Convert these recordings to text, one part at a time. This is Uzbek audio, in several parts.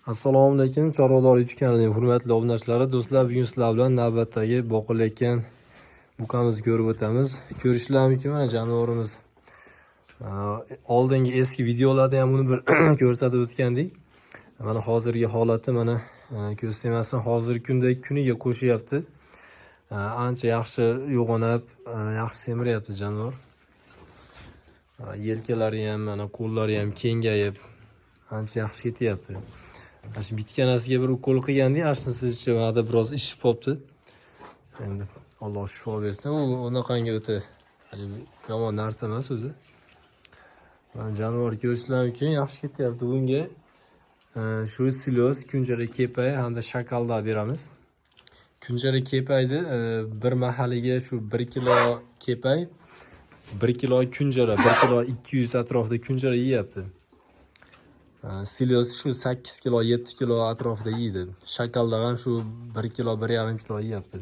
Assalomu alaykum, Chorvador YouTube kanalining hurmatli obunachilari, do'stlar, bugun sizlar bilan navbatdagi boqilayotgan bukamizni ko'rib o'tamiz. Ko'rishlar mumkin, mana jonivorimiz. Oldingi eski videolarda ham buni bir ko'rsatib o'tgandik. Mana hozirgi holati, mana ko'z tegmasin, hozirgi kunda kuniga qo'shyapti. Ancha yaxshi uyg'onib, yaxshi semiryapti jonivor. Yelkalari ham, mana qo'llari ham kengayib, ancha yaxshi ketyapti. Mana shu bitganasiga bir ukol qilgandik, ashnisi mana biroz ishib qolibdi. Endi Alloh shifo bersin. U unaqangi o'ta haligi yomon narsa emas o'zi. Mana jonivor ko'rishlar mumkin, yaxshi ketyapti. Bunga shu silos, kunjara, kepay hamda shakalda beramiz. Kunjara kepayni bir mahaliga shu 1 kilo kepay, 1 kilo kunjara, 1 kilo 200 atrofida kunjara yeyapti. Silos shu 8 kilo, 7 kilo atrofida yeydi. Shakalda ham shu 1 kilo, 1,5 kilo yeyapti.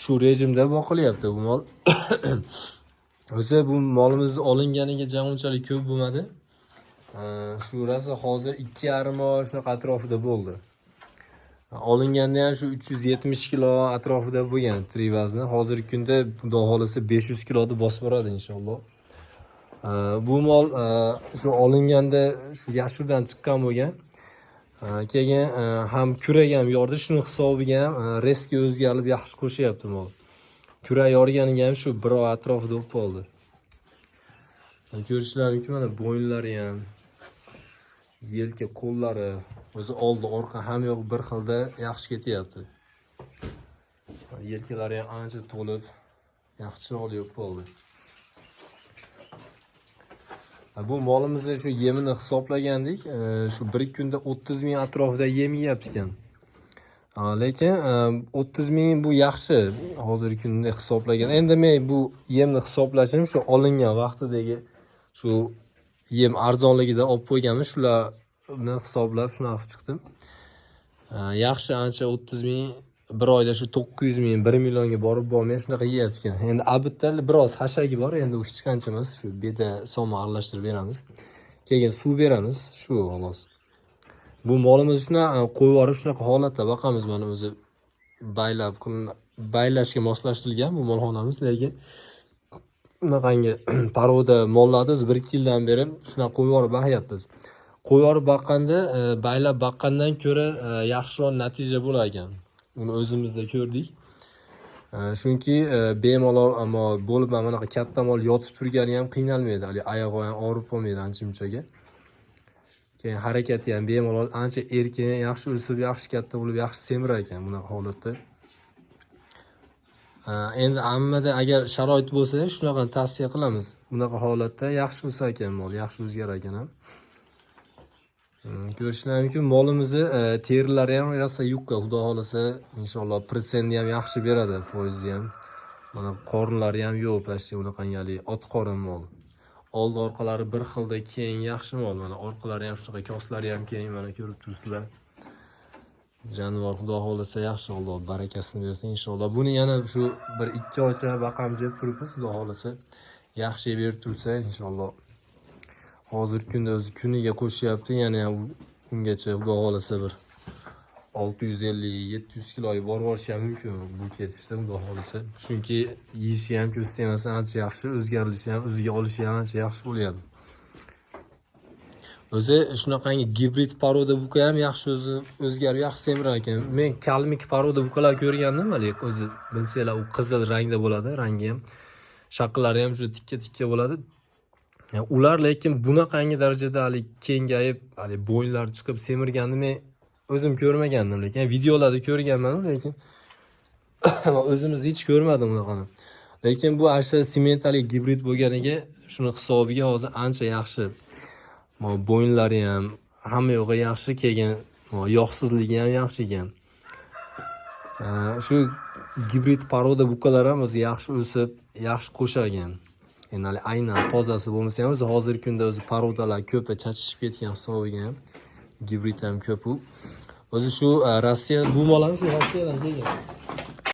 Shu rejimda boqilyapti bu mol. O'zi bu molimiz olinganiga jam unchalik ko'p bo'lmadi. Shu rosa hozir 2,5 oy shunaqa atrofida bo'ldi. Olinganda ham shu 370 kilo atrofida bo'lgan tirik vazni. Hozirgi kunda, Xudo xohlasa, 500 kiloni bosib boradi inshaalloh. Bu mol shu olinganda shu yashurdan chiqqan bo'lgan. Keyin ham kurak ham yordi, shuni hisobiga ham резко o'zgarib, yaxshi qo'shyapti mol. Kurak yorganiga ham shu bir oy atrofida bo'lib qoldi. Ko'rishlar mumkin, mana bo'yinlari ham, yelka, qo'llari, o'zi oldi, orqa, hamma yoq bir xilda yaxshi ketyapti. Yelkalari ham ancha to'lib, yaxshi, chiroyli bo'lib qoldi. Bu molimizni shu yemini hisoblagandik. Shu bir kunda 30 ming atrofida yem yeyapti ekan. Lekin 30 ming bu yaxshi hozirgi kunda hisoblagan. Endi men bu yemni hisoblashim shu olingan vaqtidagi shu yem arzonligida olib qo'yganmiz. Shularni hisoblab shunaqa qilib chiqdim. Yaxshi ancha, 30 ming bir oyda shu 900 ming, 1 millionga borib bormay shunaqa yeyapti ekan. Endi albatta biroz hashagi bor, endi u hech qancha emas. Shu beda somon aralashtirib beramiz. Keyin suv beramiz, shu xolos. Bu molimizni shunaqa qo'yib yuborib, shunaqa holatda boqamiz, mana o'zi baylab baylashga moslashtirilgan bu molxonamiz, lekin unaqangi порода mollarni o'zi 1-2 yildan beri shunaqa qo'yib yuborib boqyapmiz. Qo'yib yuborib boqqanda baylab boqqandan ko'ra yaxshiroq natija bo'lar ekan. Uni o'zimizda ko'rdik. Chunki bemalol, ammo bo'lib mana bunaqa katta mol yotib turgani ham qiynalmaydi. Haligi oyog'i ham og'rib qolmaydi ancha munchaga. Keyin harakati ham bemalol ancha erkin, yaxshi o'sib, yaxshi katta bo'lib, yaxshi semirar ekan bunaqa holatda. Endi ammada agar sharoit bo'lsa, shunaqa tavsiya qilamiz. Bunaqa holatda yaxshi o'sar ekan mol, yaxshi o'zgarar ekan ham. Ko'rishlar mumkin, molimizni terilari ham rosa yukka, Xudo xohlasa, inshaalloh protsentni ham yaxshi beradi, foizi ham. Mana qorinlari ham yo'q, почти unaqangi haligi ot qorin mol. Oldi orqalari bir xilda keng, yaxshi mol. Mana orqalari ham shunaqa, koslari ham keng, mana ko'rib turibsizlar. Jonivor, Xudo xohlasa, yaxshi, Alloh barakasini bersin inshaalloh. Buni yana shu 1-2 oycha boqamiz deb turibmiz, Xudo xohlasa, yaxshi berib tursa inshaalloh. Hozirgi kunda o'zi kuniga qo'shyapti, yana ham ungacha, Xudo xohlasa, bir 650-700 kiloga borib borishi ham mumkin bu ketishda, Xudo xohlasa. Chunki yeyishi ham, ko'z tegmasin, ancha yaxshi, o'zgarilishi ham, o'ziga olishi ham ancha yaxshi bo'lyapti. O'zi shunaqangi gibrid порода buka ham yaxshi o'zi o'zgarib, yaxshi semirar ekan. Men калмык порода bukalar ko'rgandim, haligi o'zi bilsanglar, u qizil rangda bo'ladi, rangi ham, shaqillari ham juda tikka tikka bo'ladi. Yani ular lekin bunaqangi darajada haligi kengayib, haligi bo'yinlari chiqib semirganini men o'zim ko'rmagandim, lekin videolarda ko'rganman, lekin o'zimiz hech ko'rmadim unaqani. Lekin bu asha sementalik gibrid bo'lganiga, shuni hisobiga hozir ancha yaxshi. Bo'yinlari ham, hamma yog'i yaxshi kelgan, yog'sizligi ham yaxshi ekan. Shu gibrid порода bukalar ham o'zi yaxshi o'sib, yaxshi qo'shar ekan. Endi hali aynan tozasi bo'lmasa ham, o'zi hozirgi kunda o'zi порода lar ko'pi chachishib ketgan hisobiga ham gibrid ham ko'p u. O'zi shu Rossiya, bu mol ham shu Rossiyadan kelgan.